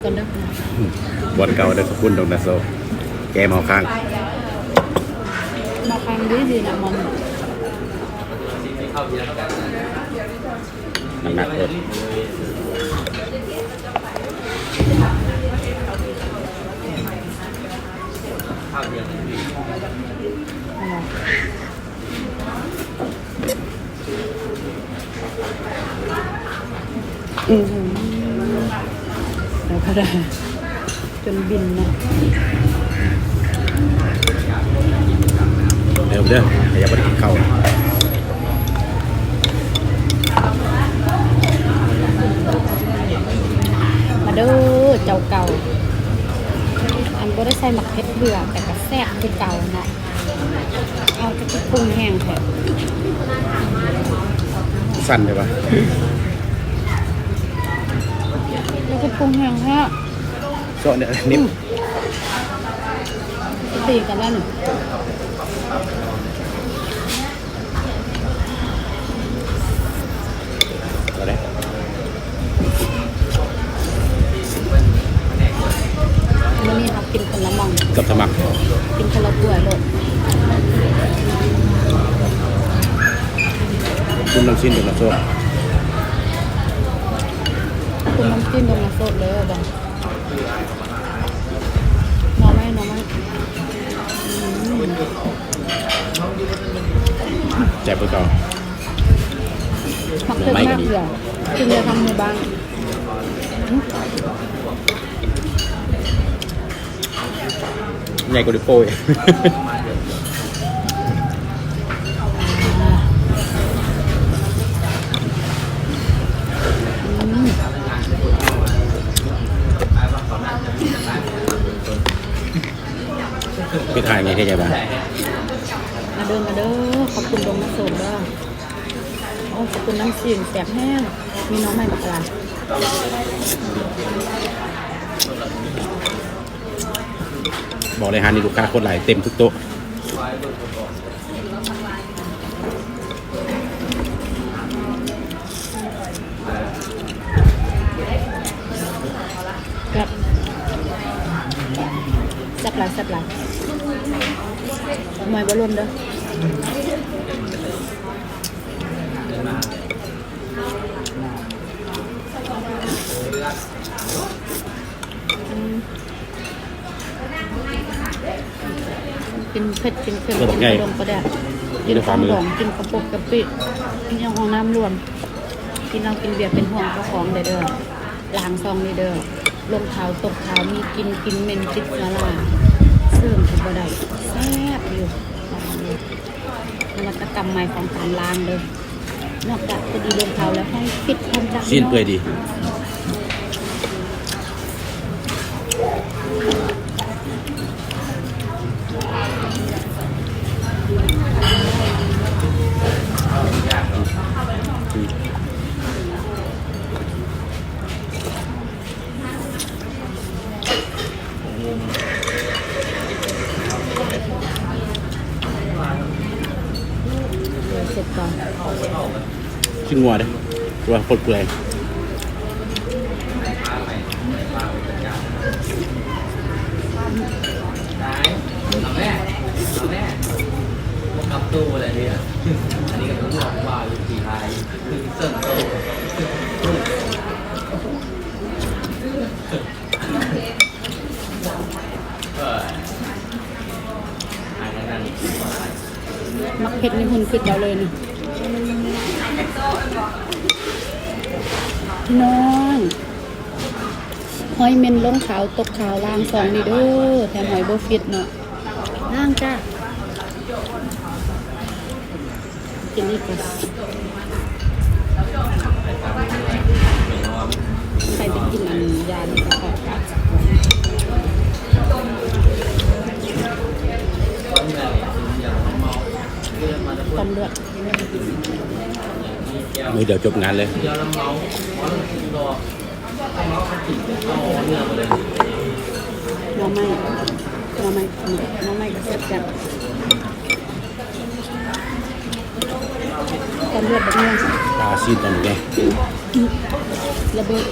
ກ່ອນເດີ ບ່ອນເກົ່າເດີ ຂອບຄຸນດອກນາໂຊ ແກມາຂ້າງ ມາຂ້າງດີໆນະ ມັນໜັກໆໂພດ. ອືມ ແລ້ວກໍໄດ້ ຈົນບິນເນາະ ເດີ ເດີ ຂະຫຍັບໄປກິນເຂົ້າ ມາເດີເຈົ້າເກົ່າ ອັນບໍ່ໄດ້ໃສ່ໝາກເຜັດເທື່ອ ແຕ່ກໍແຊບຄືເກົ່າເນາະ. ເອົາ ຈະຄືປຸງແຮງແທ້ ສັ່ນແທ້ວະ ຈະຄືປຸງແຮງແທ້ ເຊາະນີ້ ອືມ ນີ້ ຕີກັນແລ້ວນີ້. ເອົາເດ້ ມື້ນີ້ເຮົາກິນຄົນລະໝ່ອງ ກັບສະໝັກ ກິນຄົນລະຖ້ວຍໂລດ. ຄຸນນ້ຳຊີ້ນດົງນາໂຊດ ຄຸນນ້ຳຊີ້ນດົງນາໂຊດເດີ ໜໍ່ໄມ້ ໜໍ່ໄມ້ ອືມ ແຊບຄືເກົ່າ ໝາກເຜັດມາກເຫຼືອ ກິນແຕ່ທາງໝູ່ບ້ານ ອືມ ໃຫຍ່ກວ່ານິ້ວໂປ້ງ. ເຮັດຂາຍໄງແທ້ ຍາຍບາ? ມາເດີ ມາເດີ ຂອບຄຸນດົງນາໂຊດເດີ. ໂອ້ ຂອບຄຸນນ້ຳຊີ້ນ ແຊບແຮງ ມີໜໍ່ໄມ້ບັກຫຼາຍ. ບອກເລີຍ ຮ້ານນີ້ລູກຄ້າໂຄດຫຼາຍ ເຕັມທຸກໂຕະ. ແຊບ ແຊບຫຼາຍ ແຊບຫຼາຍ ໜ່ວຍບໍ່ຫຼົ່ນເດີ. ອືມ ກິນເຜັດ ກິນເຄັມ ກິນປາດົງປາແດກ ກິນຂອງດອງ ກິນກະປົກກະປິ ກິນຫຍັງຫ້ອງນ້ຳລວມ ກິນເຫຼົ້າກິນເບຍ ເປັນຫ່ວງເຈົ້າຂອງແດ່ເດີ ລ້າງຊ່ອງນີ້ເດີ ລົງຂາວຕົກຂາວ ມີກິ່ນ ກິ່ນເໝັນ ຕິດສາລາ ເຊິ່ງກໍບໍ່ໄດ້ ແຊບຢູ່ ນະວັດຕະກຳໃໝ່ຂອງການລ້າງເດີ. ນອກຈາກຈະດີລົງເຂົາແລ້ວ ໃຫ້ປິດຄວາມດັງ ຊີ້ນເປື່ອຍດີ. ເສັດກ່ອນ ຊີ້ນງົວເດ້ ແຕ່ວ່າໂຄດເປື່ອຍ ກັບໂຕແລ້ວເດ້ ອັນນີ້ກໍຕ້ອງບອກວ່າວິທີຂາຍ ໝາກເຜັດນີ້ຫຸ່ນຄືເກົ່າເລີຍນີ້ ພີ່ນ້ອງ. ຫອຍເໝັນລົງຂາວຕົກຂາວ ລ້າງຊ່ອງນີ້ເດີ ແຖມຫອຍບໍ່ຟິດເນາະ ລ້າງຈ້າ. ກິນອີກກ່ອນ ໃຜໄປກິນອັນຢານີ້ກໍອອກ ຕຳຫຼວດ ມື້ດຽວຈົບງານເລີຍ. ໜໍ່ໄມ້ ໜໍ່ໄມ້ ໜໍ່ໄມ້ກໍແຊບໆ. ຕຳຫຼວດບັກມ່ວງ ປາຊີ້ນຕຳບັກມ່ວງ ລະເບີດ.